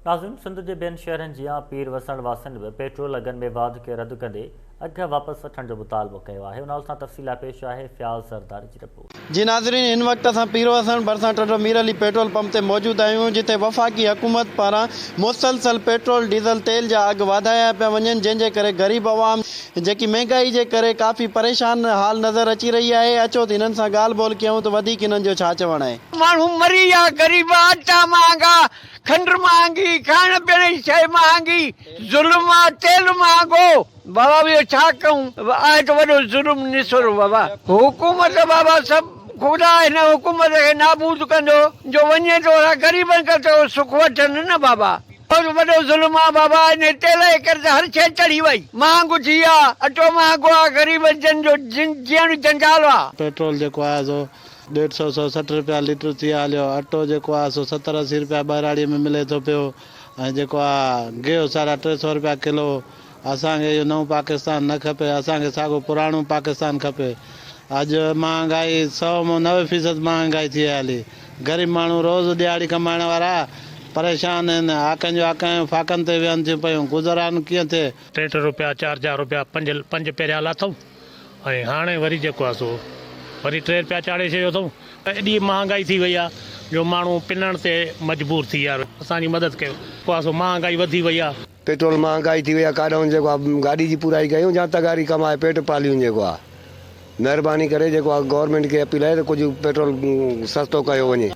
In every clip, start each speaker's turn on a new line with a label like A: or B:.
A: ناظرين سنڌ جي ٻين شهرن جيان پير وسڻ واسين به پيٽرول اگهن ۾ واڌ کي رد ڪندي اگهه واپس وٺڻ جو مطالبو ڪيو آهي ان حوالي سان تفصيل لاء پيش آهي فياض زرداري جي رپورٽ.
B: جي ناظرين هن وقت اسان پير وسڻ ڀرسان ٽنڊو مير علي پيٽرول پمپ تي موجود آهيون جتي وفاقي حڪومت پاران مسلسل پيٽرول ڊيزل تيل جا اگهه واڌايا پيا وڃن جنهن جي ڪري غريب عوام جيڪي مهنگائي جي ڪري ڪافي پريشان حال نظر اچي رهي آهي اچو ته هنن سان ڳالهه ٻولهه ڪيون ته وڌيڪ هنن جو ڇا چوڻ آهي.
C: ماڻهو مري ويا غريب اٽا مهانگا کنڊ مهانگي، کائڻ پيئڻ جي شيء مهانگي، ظلم آ، تيل مهانگو، بابا ٻيو ڇا ڪيون، آهي ته وڏو ظلم نسورو بابا. حڪومت بابا سڀ خدا هن حڪومت کي نابود ڪندو جو وڃي ٿو اسان غريبن کان ته سک وٺن نه بابا. وڏو ظلم آ بابا انهي تيل جي ڪري ته هر شيء چڙهي وئي مهانگو ٿي ويا اٽو مهانگو آ غريبن جن جو جيئڻ جنجال آ.
D: پيٽرول جيڪو آهي سو ڏيڍ سئو، 160 رپيا ليٽر ٿي هليو. اٽو جيڪو آهي سو 70 80 رپيا ٻهراڙيء ۾ ملي ٿو پيو ۽ جيڪو آهي گيهه ساڍا ٽي سئو رپيا ڪلو. اسان کي اهو نئون پاڪستان نه کپي، اسان کي ساڳو پراڻو پاڪستان کپي. اڄ مهانگائي سئو مان 90 فيصد مهانگائي ٿي هلي. غريب ماڻهو روز ڏهاڙي ڪمائڻ وارا پريشان آهن. آڪن جو آڪايون فاقن تي ويهن ٿيون پيون. گذران ڪيئن ٿئي؟
E: ٽي ٽي رپيا، چار چار رپيا، پنج پنج پهريان لاٿئون. ۽ هاڻي وري جيڪو آهي سو وري ٽي رپيا چاڙهي ڇڏيو اٿئون. ايڏي مهانگائي ٿي وئي آهي جو ماڻهو پنڻ تي مجبور ٿي ويا آهن. اسان جي مدد ڪيو. جيڪو آهي سو مهانگائي وڌي وئي آهي.
F: پيٽرول مهانگائي ٿي وئي آهي ڪاڏانهن جيڪو آهي گاڏي جي پورائي ڪيون يا تغاري ڪمائي پيٽ پاليون جيڪو آهي مهرباني ڪري جيڪو آهي گورنمينٽ کي اپيل آهي ته ڪجهه پيٽرول سستو ڪيو وڃي.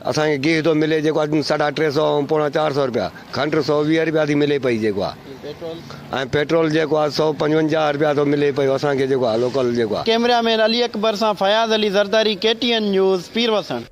F: اسان کي گيهه ٿو ملي جيڪو آ ساڍا ٽي سئو ۽ پوڻا چار سئو رپيا، کنڊ 120 رپيا ٿي ملي پئي جيڪو آ ۽ پيٽرول جيڪو آ 155 رپيا ٿو ملي پيو اسان کي جيڪو آ لوڪل جيڪو آ.
B: ڪئميرا مين علي اڪبر سان Fayaz Ali Zardari K T N news, Pir Wasan.